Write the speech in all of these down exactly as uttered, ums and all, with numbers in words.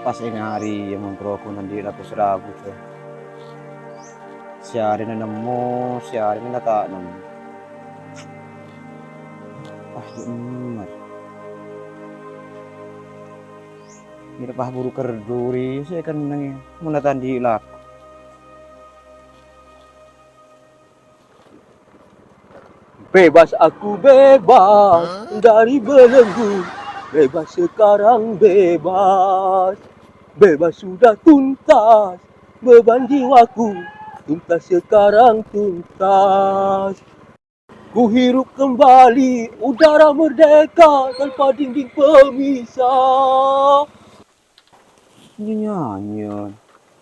Pas ènga' arèya mon rowa ghun andi' lako sarabu, tè. Sè arèna nemmo, sè arèna la ta' nemmo. Wah, jâ' nemmer. Mèra pas buru kerdu rèya sè èkennengngè, mon la ta' andi' lako. Bebas aku bebas dari belenggu. Bebas sekarang bebas. Bebas sudah tuntas beban jiwaku. Tuntas sekarang tuntas. Ku hirup kembali udara merdeka tanpa dinding pemisah. Nyanyian.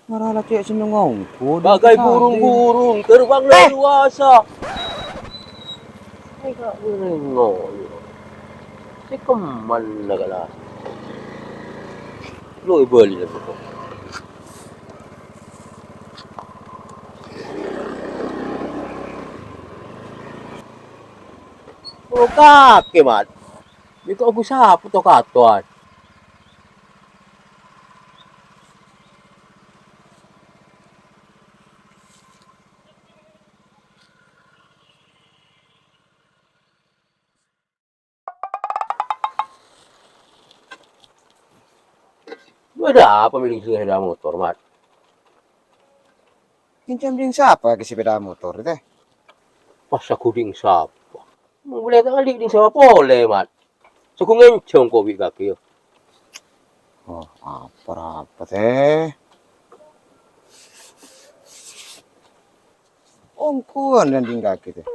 Mara la cè' sennengnga ongghu. Bagai burung-burung terbang leluasa. Enggak ngoyo. Si kemana kala? Lo bali lagi kok. Oh, kakè, Mat. Ini kok aku sapu to katoan. Lu ada apa miring sepeda motor, Mat? Nginjam ding sapa ke sepeda motor, teh? Pas aku ding sapa? Mau boleh tak kali ding sapa boleh, Mat? Suku ngencong kopi kaki yo. Oh, apa-apa, teh? Ongkuan dan ding kaki, teh.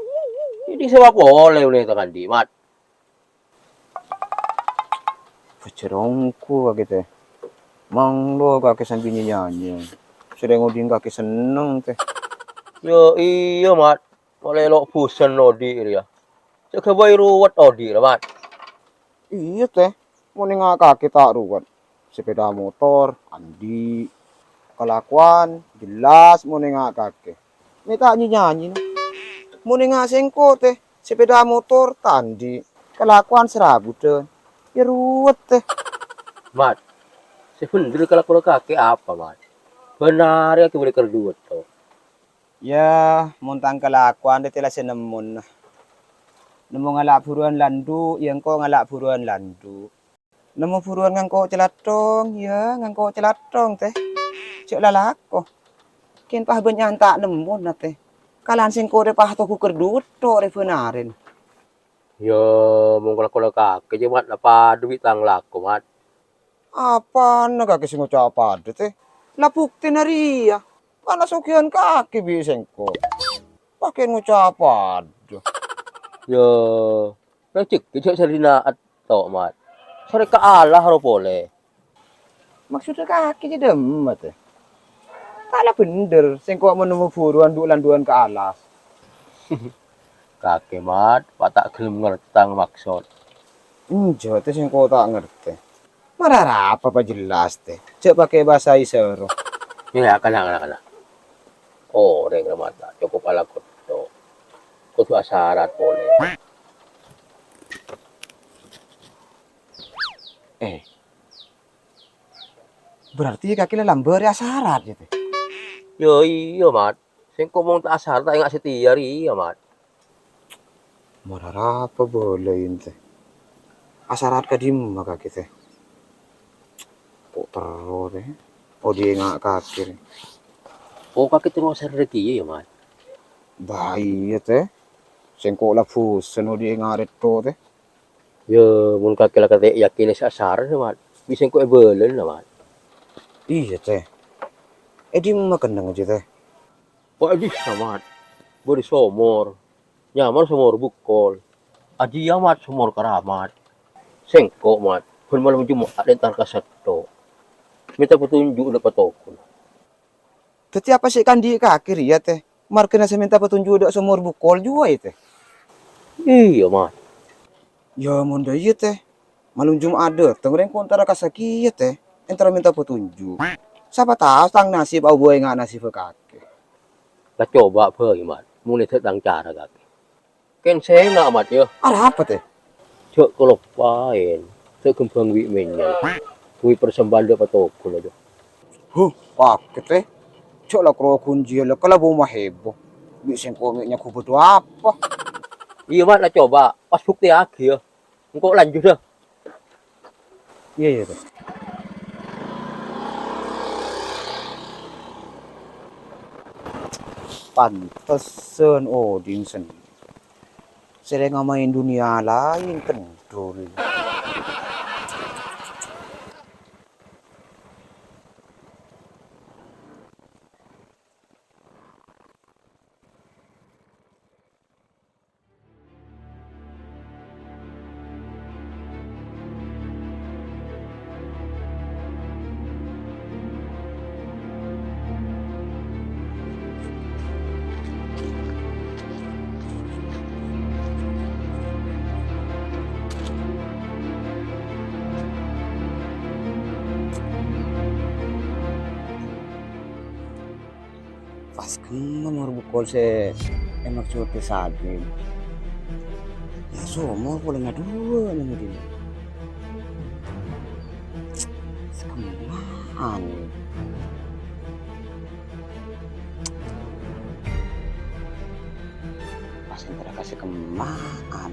Ini sapa boleh, boleh tak kali, Mat? Pajar ongghu kakè, teh. Manglo kakè sambi nyanyi. Sèrèng odi' kakè senneng, teh. Yo, iyâ, Mat. Molaè lo' busen odi' rèya. Sè ghâbây ruwet odi' rèya, Mat. Iyâ, teh. Mon enga' kakè ta' ruwet. Sepeda motor, andi'. Kalakowan, jelas mon enga' kakè. Mè' ta' nyanyi, no. Mon enga' sengko', teh. Sepeda motor ta' andi', kalakowan sarabu dhân. Ya ruwet, teh. Mat, sè bhendher kalakowan kakè apa, Mat? Bân arè kakè boleh kerduwet, to. Ya, mon tang kalakowan dhâddhi la sè nemmona. Nemmo ngala' buruwân landhu', ya engko' ngala' buruwân landhu'. Nemmo buruwân ngangko' calathong, ya, ngangko' calathong, teh. Jhâ' lalako. Kèng pas bânnya'an ta' nemmona, teh. Kalan sengko' rè pas togu kerduwet tok rè bân arèn. Ya, mon kala-kala kakè, jhâ' Mat, la padâ bi' tang lako, Mat. Apana kakè sè ngoca' padâ, teh? La buktèna rèya. Kan la sogiyân kakè bi' sengko'. Pakèn ngoca' padâ. Ya, rejeki jhâ' sè dina'at. To, Mat. Sarè ka Allah ro polè. Maksodda kakè jâ' dâmma, teh? Ta' la bhendher, sengko' mon nemmo buruwân dhu'-landhu'ân ka alas. Kakè, Mat, pa' ta' ghellem ngartè tang maksod. Enjâ', teh, sengko' ta' ngartè. Mara arapa pa' jelas, teh. Jhâ' pakè bhâsa isara. Ya, kana, kana, kana. Orèng rèmata cokop alako tok. Kodhu asarat polè. Eh. Berarti kakè la lambâ' rè asarat, ya, teh? Yo, iyâ, Mat. Sengko' mon ta' asarat, ta' enga' satèya rèya, Mat. Mara arapa bâlâi, teh? Asarat ka dimma kakè, teh? Kok terro, teh? Odi' enga' kakè, teh. Oh, kakè terro asarat kèya, ya, Mat? Bâh, iyâ, teh. Sengko' la busen odi' enga' rèya, teh. Ya, mon kakè la katè yakin sè asarat, Mat. Bi' sengko' èbâlâna, Mat. Iyâ, teh. È dimma kennengnga, teh? Kok è dissa, Mat? Bâdâ somor. Nyamana Somor Bukol. Ajiyâ, Mat, Somor Keramat. Sengko', Mat, bân malem Jum'at entar ka sèttong. Mènta patonjhu' dâ' patokon. Dhâddhi apa sè èkaandi' kakè rèya, teh? Marghâna sè mènta patonjhu' dâ' Somor Bukol jhuwâ, teh? Iyâ, Mat. Ya, mon dâ' iyâ, teh. Malem Jum'at dâteng rèng kontara ka sakèya, teh. Entara mènta patonjhu'. Sapa tao tang nasib aobâ enga' nasibbhâ kakè. La coba bhâi, Mat. Mon èdâ' tang cara kakè. Kèng sènga', Mat, ya. Arapa, teh? Jhâ' kaloppaèn. Jhâ' ghembhâng bi' mènyèl. Kuwi persembahan dâ' patoghun, Cong. Huh, pagghât, eh. Jhâ' la kro ghunjiyâ la kalabân mahèbo. Bi' sèngko' mè' nyaghubâ dâ' apa? Iyâ, Mat, la coba. Pas buktèyaghi, yâ. Engko' lanjut, yâ. Iyâ, iyâ, Bos. Pantesan odhi'na sè sèrèng amaèn dhunnya laèn kendhul. Pas kemma mor bukol sè èmaksodhâ Sadin. Yâ, somor polana dhuwâ' nèng dinna'. Sakemmaan. Pas èntar ka sakemmaan.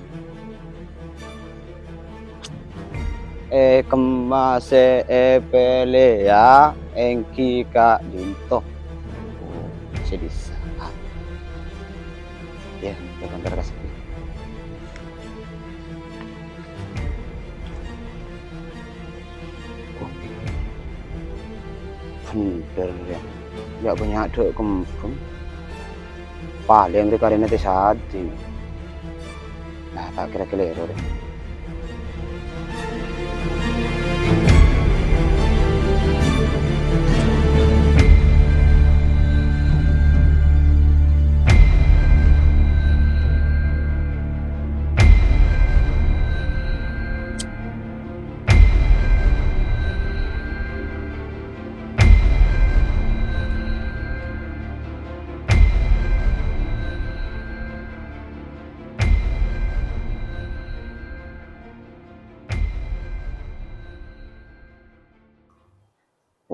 È kemma sè èpèlèya èngghi ka'dinto. Oh, sè bisa. Yâ, yâ, bentar, Kas. Oh, bhender, yâ. Yâ, bânnya' dâ' kembhâng. Palèng rè karèna tè Sadi. Nah, ta' kèra kalèro rè.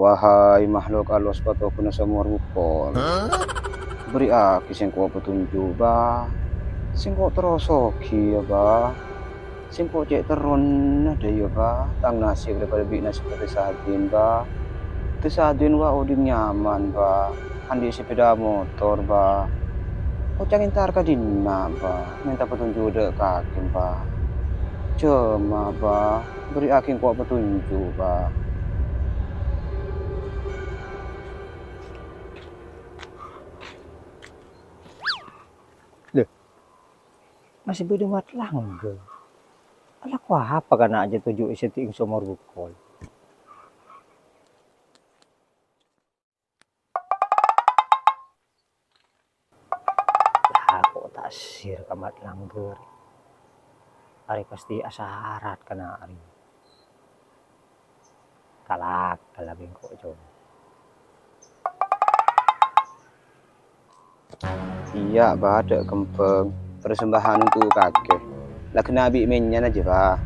Wahai makhluk alus patoghuna Somor Bukol, bâri'aghi sèngko' patonju', Bâ. Sèngko' terro soghi, yâ, Bâ. Sèngko' cè' terrona dâ', yâ, Bâ. Tang nasib dâ' padâ bi' nasib Tè Sadin, Bâ. Tè Sadin, Bâ, odhi'na nyaman, Bâ. Andi' sepeda motor, Bâ. Oca'na èntar ka dinna', Bâ. Mènta patonju' dâ' kakè, Bâ. Coma, Bâ. Bâri'aghi engko' patonju', Bâ. Lè, masih bâdâ Mat Langgâr. Alako apa kana' jâ' toju' è sèdhi'na Somor Bukol? Tako' ta' sèr ka Mat Langgâr. Arè pastè asarat kana' arè. Kalak, kalak bengko', Cong. Iyâ, Bâ, dâ' kembhâng. Persembahan untuk kakè. Laggâna bi' mènyan jâ, Bâ.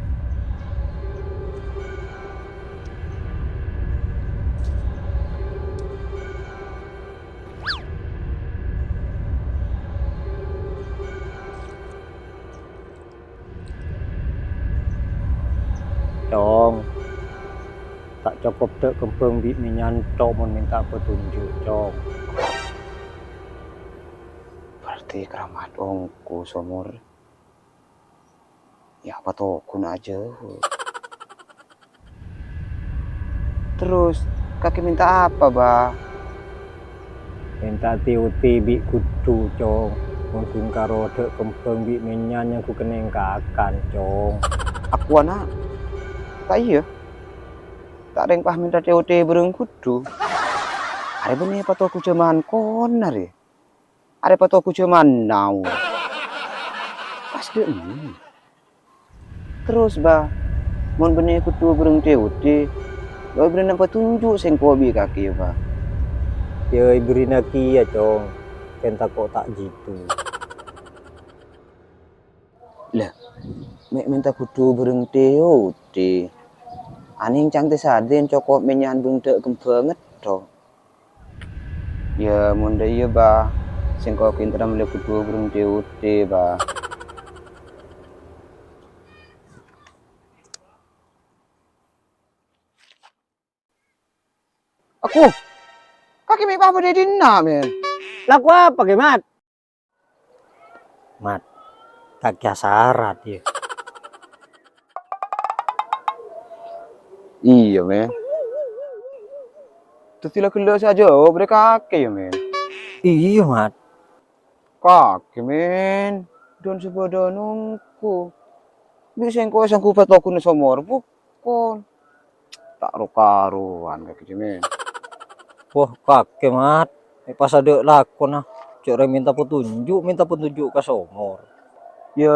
Cong, ta' cokop dâ' kembhâng bi' mènyan tok mon mènta patonju', Cong. Berarti keramat ongghu, Somor. Yâ, apa toghuna jâ'? Terros, kakè mènta apa, Bâ? Mènta tè-otè bi' ghuddhu, Cong. Mon ghun karo dâ' kembhâng bi' mènyan nyanggu kennèng kakan, Cong. Akowa, Na'. Ta' iyâ? Ta' rèng pas mènta tè-otè bhârâng ghuddhu. Arè bânnè patoghuna jhâman kona, rè. Arè patoghuna jhâman now. Pas dâ' enna'. Terros, Bâ, mon bânnè ghuddhu bhârâng tè-otè, la èberri'ana patonju' sèngko' bi' kakè, Bâ. Yâ, èberri'ana kèya, Cong. Kèng tako' ta' jhidhu. Lah, mè' mènta ghuddhu bhârâng tè-otè. Anèng ca'na Tè Sadin cokop mènya'an bâ'na dâ' kembanget, tho. Yâ, mon dâ' iyâ, Bâ. Sèngko' kèng terro mellè kodhu bâreng Tè Uti, Bâ. Aku, kakè mè' apa bâdâ è dinna', men? Lako apa, Kè, Mat? Mat, kakè asarat, yâ. Iyâ, men. Dhâddhi la ghellâ' sè ajâwâb rè kakè, yâ, men? Iyâ, Mat. Kakè, men. Dhân sè bâdâ nongko. Bi' sèngko' sanggup patoghuna somor, Bu. Kon. Ta' ro-karowan kakè, men. Wah, kakè, Mat. Mè' pas adâ' lakona. Jhâ' rèng mènta petunjuk, mènta petunjuk ka somor. Yâ,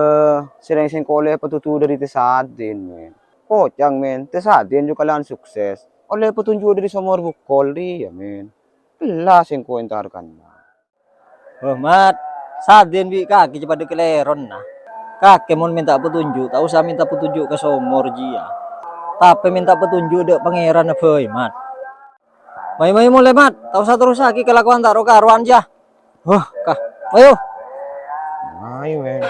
sèrèng sèngko' ollè petunjuk dâri Tè Sadin, men. Koca'na, men. Tè Sadin jhughân kalabân sukses. Ollè petunjuk dâri somor bukol rèya, men. Ella sèngko' entar kanna. Wah, Mat, Sadin bi' kakè jiyâ padâ kalèrona. Kakè mon mènta petunjuk, ta' osa mènta petunjuk ka somor jiyâ. Tapè mènta petunjuk dâ' Pangèranna bhâi, Mat. Mayu, mayu molè, Mat. Ta' osa terrossaghi kalakowan ta' ro-karowan jiyâ. Wah, kah. Mayu. Mayu, men.